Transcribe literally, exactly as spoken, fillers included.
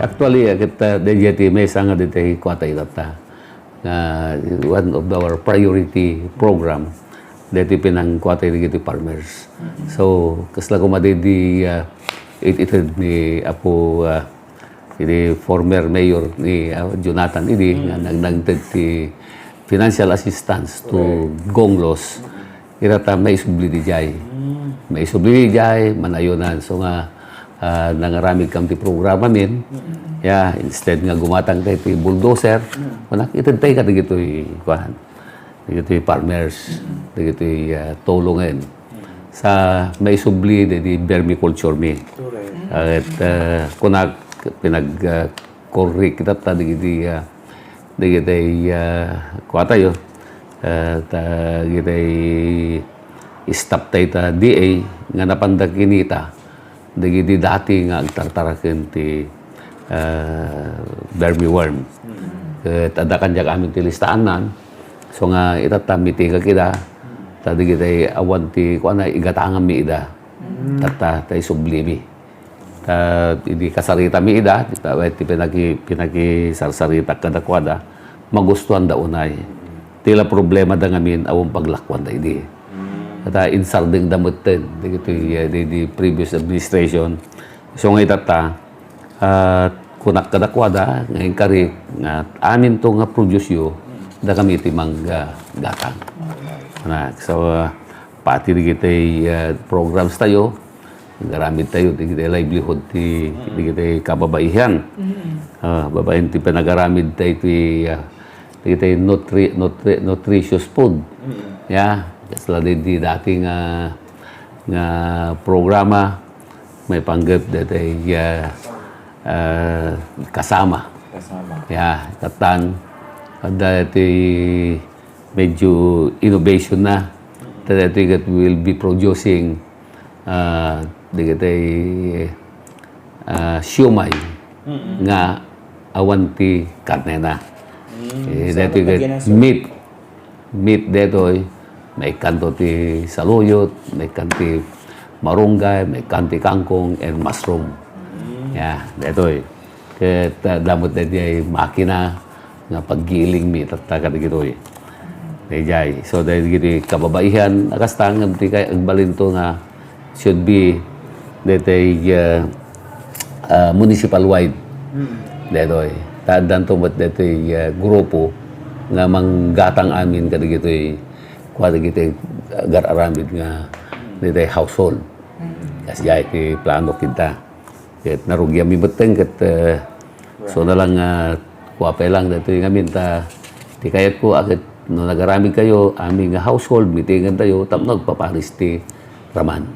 Actually, ah, ket, ah, daydiay ti maysa nga daydiay kuata itatta nga one of our priority program, daydiay pinangkuata dagiti farmers. So, kasla koma daydiay, ah, it-ited ni Apo, ah, idi former mayor ni, ah, Jonathan idi nga nagdangted ti financial assistance to Gonglos. Ita ta maisubli diay. Maisubli diay, manayonan. So nga, ah, nangaramid kam ti programa min. Ya, instead nga gumatang tayo ti bulldozer, kunak, ited tayo kadagitoy, kuan, dagitoy farmers, dagitoy, ah, tulongen. Sa maisubli, dagiti vermiculture mi. Correct. Ket, ah, kunak, pinag, ah, correct itatta dagiti, ah, dagiti, ah, kuatayo, ah, ta, dagiti staff tayo ta D A nga napanda kinita dagiti dati nga agtartaraken ti, ah, vermiworm. Ket adda kaniak amin ti listaannan. So nga itatta, mitingak ida, ta dagiti awan ti kuana, igatanganmi ida. Tatta, ta isublimi. Ta idi kasaritami ida, ti, ti pinaki-, pinakisarsaritak kadakuada, magustuanda unay. Ti la problemada ngamin, awan paglakuanda idi. Ta insardengda metten, dagitoy, eh, di, di previous administration. So nga itatta, ah, kunak kadakuada, nga inkari, nga amin to nga produce yo, da kami ti mangga gatang. Na, so, ah, pati dagiti, ah, programs tayo, nagaramid tayo, dagiti livelihood ti, dagiti kababaihan. Ah, babaen ti panagaramid tayo ti, ah, dagiti nutri-, nutri-, nutritious food. Ya, kasla di, di dati nga, nga programa, maipanggep dagiti, ah, ah, kasama. Kasama. Ya, katan, adda ti medyo innovation na. Dagiti ket will be producing, ah, dagiti, ah, siomay nga awan ti karnena. Eh, dagiti ket meat, meat detoy, maikkanto ti saluyot, maikkan ti marunggay, maikkan ti kangkong and mushroom. Ya, detoy. Ket, ah, damot daydiay makina nga paggiling mi tatta kadagitoy. Daydiay. So, dagiti kababaihan, a kasta, ngem ti kay agbalinto nga should be daytoy, ah, ah, municipal wide. Daytoy. Ta addanto met daytoy, ah, grupo nga manggatang amin kadagitoy, kua dagiti agar-aramid nga daytoy household. Kasdiay ti plano kita. Ket narugianmi metten ket, eh, so na lang nga, kua pay lang daytoy ngamin ta, ti kayatko a ket no nagaramid kayo, amin nga household, meetingan tayo, tapno agpaparis ti raman.